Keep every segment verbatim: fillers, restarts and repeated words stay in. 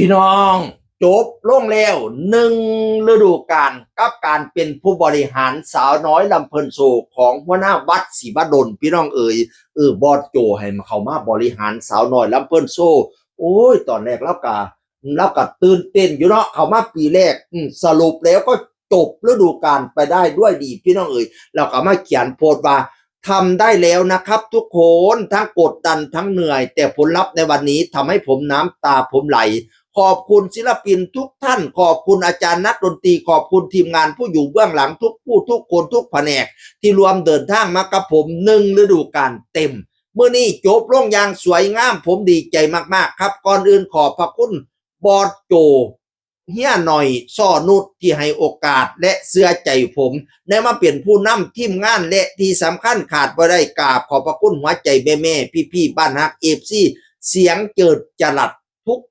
พี่น้อง จบลงแล้วหนึ่งฤดูกาลกับการเป็นผู้บริหารสาวน้อยลำเพลินโชว์ของหัวหน้าวัดศิวดล พี่น้องเอ๋ย เออบอสโจให้มาเข้ามาบริหารสาวน้อยลำเพลินโชว์ โอ้ย ตอนแรกลาวกะลาวกะตื่นเต้นอยู่เนาะ เข้ามาปีแรก อืม สรุปแล้วก็จบฤดูกาลไปได้ด้วยดี พี่น้องเอ๋ย ลาวกะมาเขียนโพสต์ว่า ทำได้แล้วนะครับทุกคน ทั้งกดดันทั้งเหนื่อย แต่ผลลัพธ์ในวันนี้ทำให้ผมน้ำตาผมไหล ขอบคุณศิลปินทุกท่าน ขอบคุณอาจารย์นักดนตรี ขอบคุณทีมงานผู้อยู่เบื้องหลังทุกผู้ทุกคนทุกแผนก ที่ร่วมเดินทางมากับผมหนึ่งฤดูกาลเต็ม มื้อนี้จบลงอย่างสวยงาม ผมดีใจมากๆครับ ก่อนอื่นขอบพระคุณบอสโจ เฮียหน่อย ซ้อนุช ที่ให้โอกาสและเชื่อใจผม ได้มาเป็นผู้นำทีมงาน และที่สำคัญขาดบ่ได้ กราบขอบพระคุณหัวใจแม่ๆ พี่ๆ บ้านฮัก เอฟซี เสียงเจิดจรัส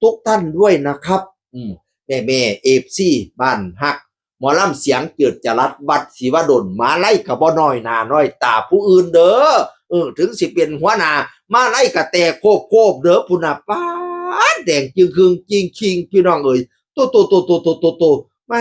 ทุกๆท่านด้วยนะครับ อืม แม่ๆ เอฟซี บ้านฮัก หมอลำเสียงเจิดจรัสวัดศิวดล มาลัยกะบ่น้อยหน้าน้อยตาผู้อื่นเด้อ เออ ถึงสิเป็นหัวหน้า มาลัยกะแตกโคบๆเด้อ พุ้นน่ะ ป๊าด แดงจึงครึงจริงคิง พี่น้องเอ๋ย โตโตโตโตโตโตโต แหม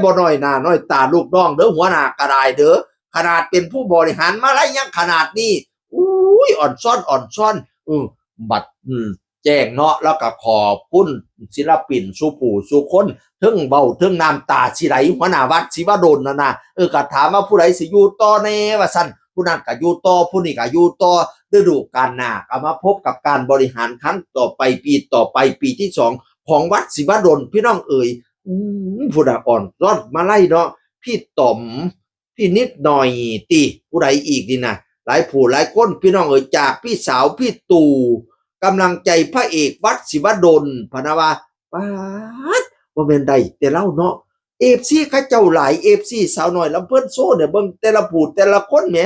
บ่น้อยหน้าน้อยตาลูกน้องเด้อ หัวหน้ากะได้เด้อ ขนาดเป็นผู้บริหารมาลัยยังขนาดนี้ อุ้ย อ่อนซ้อน อ่อนซ้อน อืม บัด อืม แจ้งเนาะ แล้วกะขอบคุณศิลปินสู่ผู้สู่คน เทิงเว้าเทิงน้ำตาสิไหล หัวหน้าวัดศิวดลนั่นน่ะ เออ กะถามว่าผู้ใดสิอยู่ต่อแน่ว่าซั่น ผู้นั้นกะอยู่ต่อ ผู้นี้กะอยู่ต่อ ฤดูกาลหน้ากะมาพบกับการบริหารครั้งต่อไป ปีต่อไป ปีที่สองของวัดศิวดล พี่น้องเอ๋ย อืม พุ้นน่ะ อ่อนซ้อนมาลัยเนาะ พี่ต๋อม พี่นิดหน่อยติ ผู้ใดอีกนี่นะ หลายผู้หลายคน พี่น้องเอ๋ย จากพี่สาวพี่ตู่ กำลังใจพระเอกวัดศิวดล พะนะว่า ป๊าด บ่แม่นได้แต่ลาวเนาะ เอฟซี เขาเจ้าหลาย เอฟซี สาวน้อยลำเพลินโชว์เนี่ย เบิ่งแต่ละผู้แต่ละคนแหม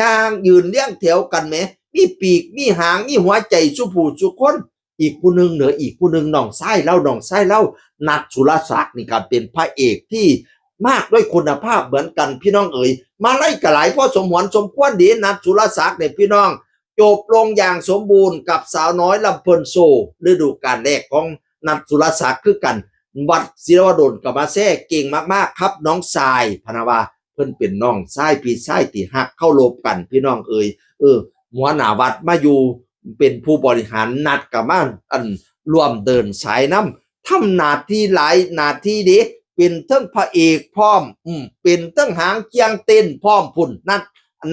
ย่างยืนเรียงแถวกันแหม มีปีก มีหาง มีหัวใจสู่ผู้สู่คน อีกผู้หนึ่งเด้อ อีกผู้หนึ่ง น้องชายลาว น้องชายลาว นัท สุรศักดิ์ นี่กะเป็นพระเอกที่มากด้วยคุณภาพเหมือนกัน พี่น้องเอ๋ย มาลัยกะหลายพอสมหวนสมควรเด้ นัท สุรศักดิ์เนี่ย พี่น้อง จบลงอย่างสมบูรณ์กับสาวน้อยลำเพลินโชว์ ฤดูกาลแรกของนัท สุรศักดิ์คือกัน วัดศิวดลกะมาแซ่ เก่งมากๆครับน้องชาย พะนะว่า เพิ่นเป็นน้องชายพี่ชายที่ฮักเคารพกัน พี่น้องเอ๋ย เออ หัวหน้าวัดมาอยู่ เป็นผู้บริหาร นัทกะมา อัน ร่วมเดินสายนำ ทำหน้าที่หลายหน้าที่เด้ เป็นเทิงพระเอกพร้อม อืม เป็นเทิงหางเจียงเต้นพร้อมพุ้น นัท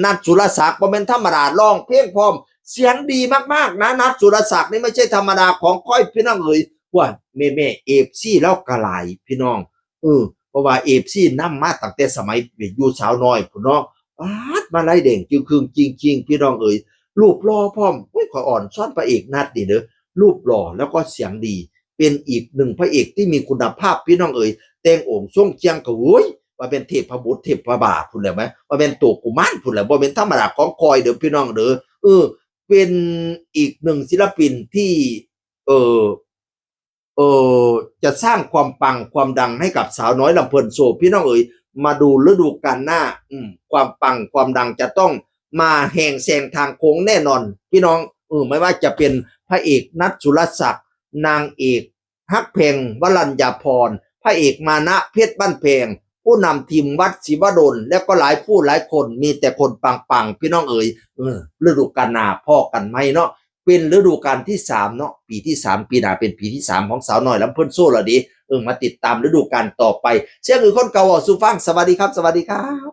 นัท สุรศักดิ์ บ่แม่นธรรมดา ร้องเพลงพร้อม เสียงดีมากๆนะ นัท สุรศักดิ์ นี่ไม่ใช่ธรรมดาของข้อย พี่น้องเอ๋ย ว่าแม่ๆ เอฟซี ลาวกะหลาย พี่น้อง เออ เพราะว่า เอฟซี นำมาตั้งแต่สมัยเป็นอยู่สาวน้อยพุ้นเนาะ ป๊าด มาลัยแดงจึงครึงจริงคิง พี่น้องเอ๋ย รูปหล่อพร้อม อุ้ย ข้อยอ่อนซ้อนพระเอกนัทนี่เด้อ รูปหล่อแล้วก็เสียงดี เป็นอีกหนึ่งพระเอกที่มีคุณภาพ พี่น้องเอ๋ย แต่งองค์ทรงเจียงกะ โอ้ย ว่าเป็นเทพบุตรเทพบาทพุ้นแหละแหม ว่าเป็นตัวกุมารพุ้นแหละ บ่เป็นธรรมดาของข้อยเด้อ พี่น้องเด้อ เออ เป็นอีกหนึ่งศิลปินที่ เออ เออ จะสร้างความปังความดังให้กับสาวน้อยลำเพลินโชว์ พี่น้องเอ๋ย มาดูฤดูกาลหน้า อืม ความปังความดังจะต้องมาแฮงแซงทางโค้งแน่นอน พี่น้อง เออ ไม่ว่าจะเป็นพระเอกนัท สุรศักดิ์ นางเอกฮักแพง วรัญญาพร พระเอกมานะ เพชรบ้านแพง ผู้นำทีมวัดศิวดล และก็หลายผู้หลายคน มีแต่คนปังๆ พี่น้องเอ๋ย เออ ฤดูกาลหน้าพ้อกันใหม่เนาะ เป็นฤดูกาลที่สามเนาะ ปีที่สาม ปีหน้าเป็นปีที่สามของสาวน้อยลำเพลินโชว์แล้วเด้ เออ มาติดตามฤดูกาลต่อไป เสียงอื่นคนเก่าเว้าสู่ฟัง สวัสดีครับ สวัสดีครับ